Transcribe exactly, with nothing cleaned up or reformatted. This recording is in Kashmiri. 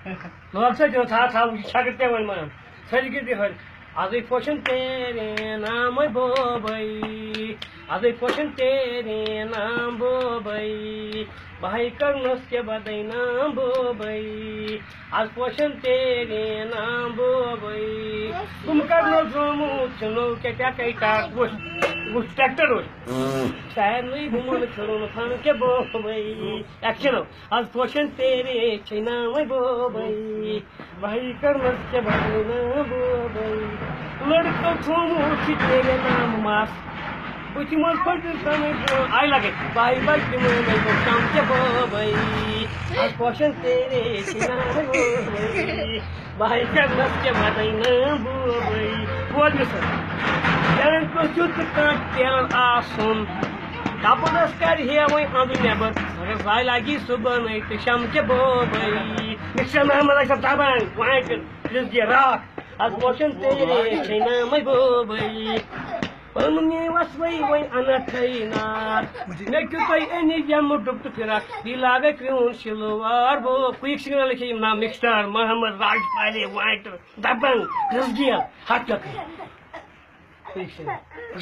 لوگ سا دیُن ژھا ژھا وٕچھ چھکر تہِ وۄنۍ مان۔ سٲری گٔے بِہٲرۍ۔ ازٕے پوشن تیرے نام بوبے، ازٕے پوشن تیرے نام بوبے، بہائی کرنس کے بدے نام بوبے، از پوشن تیرے نام بوبے۔ تم کرنس زومُت چھُنو کیا کیا کئی ٹاک وٕچھ، وٕچھ ٹریکٹر وٕچھ۔ سارنٕے بُمن کھرُن فن کے بوبے۔ ایکشن۔ از پوشن تیرے چھے نام بوبے، بھائی کرنس کے بھائی نام بوبے۔ لڑکو تھومو چھ تیرے نام ماس، بُتھِ منٛز پھٹر سمجھ آئی لگے۔ بھائی بھائی تمو میں کو شام کے بوبے، از پوشن تیرے چھے نام بوبے، بھائی کرنس کے بھائی نام بوبے۔ بوز مےٚ سا، جان کو چھُ تہٕ کانٛہہ پیان آسُن۔ دپُن ٲس کرِ ہے وۄنۍ اندٕ نٮ۪بر، مگر زاے لگی صبحن تہٕ شمچہِ بوبے۔ مکسر محمد اشرف دبان وۄنۍ کر پلیز گے راک۔ از ووشن تیرے چھے نامے بوبے، پنُن یہِ وسوے وۄنۍ انتھے نار۔ مےٚ کیُتھے أنِج یمہٕ ڈُپٹہٕ فراک، بیٚیہِ لاگے کرٛہُن شلوار بو۔ کویک سنگرل چھِ یِم ناو مکسٹر محمد راج پالے وۄنۍ کر دبان پلیز گے ہتھ لکھ۔ کویک سنگرل۔